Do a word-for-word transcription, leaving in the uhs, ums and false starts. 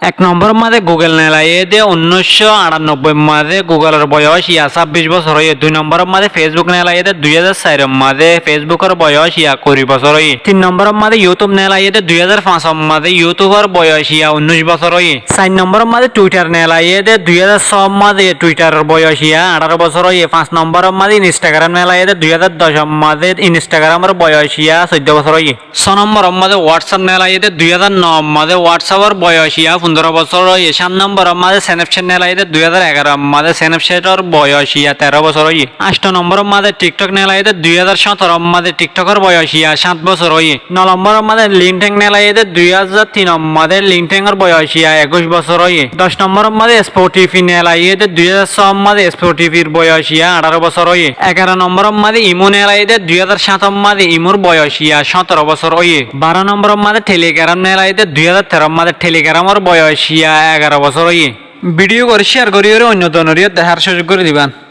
Ek nombóror mazé Google neelaiyé dé unnúiccó añçannobbói mazé Googleor boyóic yá sábbic bosór óiye. Dui nombóror mazé Facebook neelaiyé dé dui házar sairor mazé Facebookor boyóic yá kuri bosór óiye. Tin nombóror mazé YouTube neelaiyé dé dui házar fañsor mazé YouTubeor boyóic yá unnúic bosór óiye. Sair nombóror mazé Twitter neelaiyé dé dui házar sóor mazé Twitteror boyóic yá añçáro bosór óiye. Fañs nombóror mazé Instagram neelaiyé dé dui házar docor mazé Instagramor boyóic yá soiddó bosór óiye. Só nombóror mazé WhatsApp neelaiyé dé dui házar noor mazé WhatsAppor boyóic yá fundóro bosór óiye. Sát nombóror mazé Snapchat neelaiyé dé dui házar egaror mazé Snapchator boyóic yá teró bosór óiye. Añcto nombóror mazé TikTok neelaiyé dé dui házar cóñtoror mazé TikTokor boyóic yá sát bosór óiye. No nombóror mazé LinkedIn neelaiyé dé dui házar tinor mazé LinkedInor boyóic yá ekuic bosór óiye. Doc nombóror mazé Spotify neelaiyé dé dui házar sóor mazé Spotifyr boyóic yá añçáro bosór óiye. Egaró nombóror mazé Imo neelaiyé dé dui házar sátor mazé Imor boyóic yá cóñtoró bosór óiye. Baró nombóror mazé Telegram neelaiyé dé dui házar teror mazé Telegramor boyóic yá egaró bosór óiye. Video gán share gorí óre oinno zonoré dehár cúzuk gorí diban.